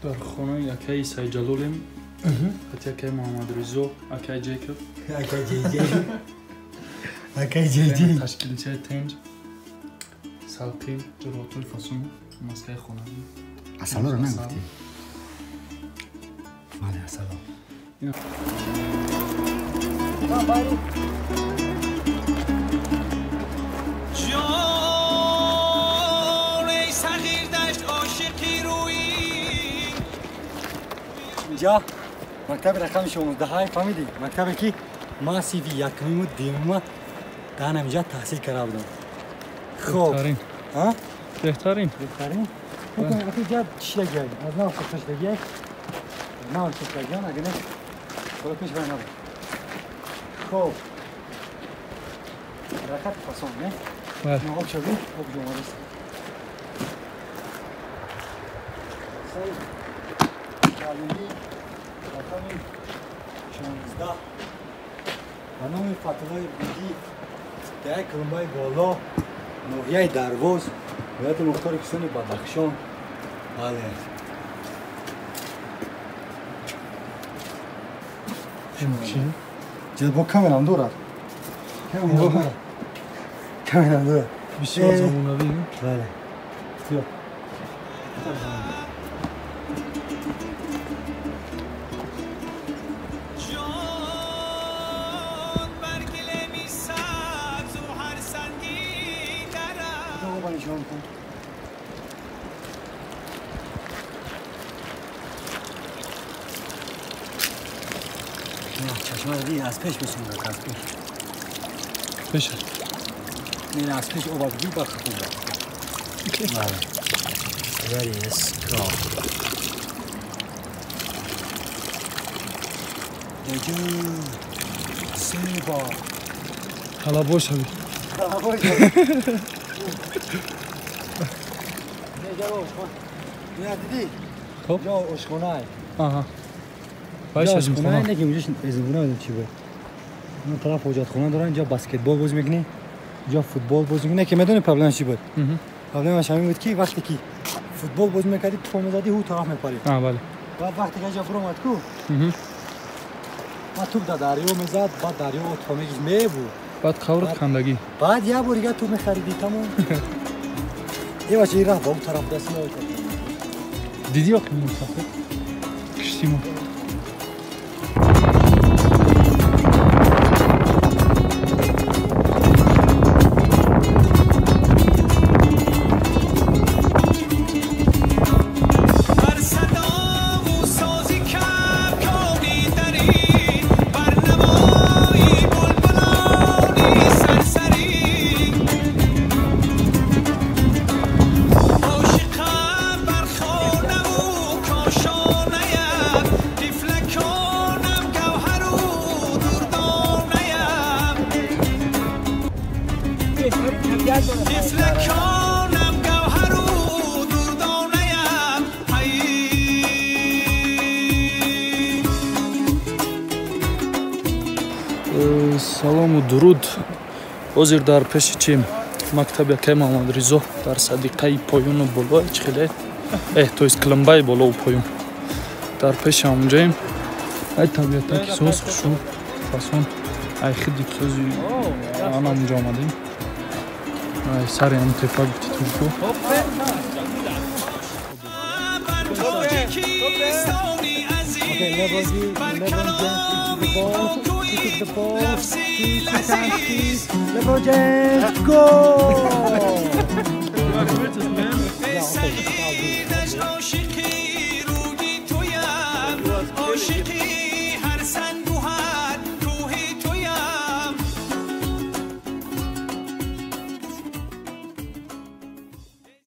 Дар хонаи акаи Сайҷалолем, ҳати акаи Муҳаммадризо, акаи Ҷекоб, акаи Ҷеҷе, акаи Ҷеҷе, ташкилчаи тенҷ, салқин, ҷуротуи фасон, маскаи хонагӣ. Асалоро нагуфтӣ? Бале, асало. Инҷа мактаби рақами 16 фаҳмидӣ? Мактабе ки ман синфи якумиму дуюма дар ҳаминҷа таҳсил карда будам. Хоб. Беҳтарин. Беҳтарин. Инҷа чиштагиай? Аз нав сохта шудагиай? Нав сохтагиан, агар не сола пеш вай набуд. Хоб. Ҳаракат фасон, не? Об шавӣ, об ҷомадист. Рақами 16 ба номи Фатҳуллои Бегӣ, деҳаи Кулумбаи Боло, ноҳияи Дарвоз, вилояти Мухтори Кӯҳистони Бадахшон. Бале. Бо камерам дорад. Камерам дорад. Бисёр замонавӣ. Бале. Чашма аз пеш мешунад, аз пеш. Пеш. Не, аз пеш об аз бах хуб. Бале. Ready, let's go. Деҷу. Сиба. Халабой шави. Халабой шави. Не, ҷаро ошхона. Не, дидӣ? Хоб. Ҷо ошхонае. Аҳа. Байш ошхона не, ки инҷо озимхона медонам чӣ буд. Он тараф ҳоҷатхона доран, инҷо баскетбол бозӣ мекунӣ, инҷо футбол бозӣ мекунӣ. Ки медонӣ проблемаш чӣ буд? Проблемаш ҳамин буд, ки вақте ки футбол бозӣ мекардӣ, тӯпо мезадӣ, ҳу тараф мепарид. Бале. Баъд вақте ки инҷо буромад ку, баъд тӯп дар дарё мезад, баъд дарё тӯпо мегирифт, мебурд. Баъд қаврат кандагӣ. Баъд як бор дига тӯп мехаридӣ, тамом. Е бача, ин рафт ба он тараф даст наояд. Дидӣ охи мусафир? Киштимо. Салому дуруд. Ҳозир дар пеши чи мактаби акаи Муҳаммадризо дар садиқаи поёну боло чӣ хеле то есть Кулумбаи болову поён дар пеши ҳамонҷоем. Ай табиатаки соз хушу фасон, ай хиди сози ана онҷо омадем. Ай сари ҳам тепа гуфти туҷко. The ball, LeBron James, go! You are greatest, man.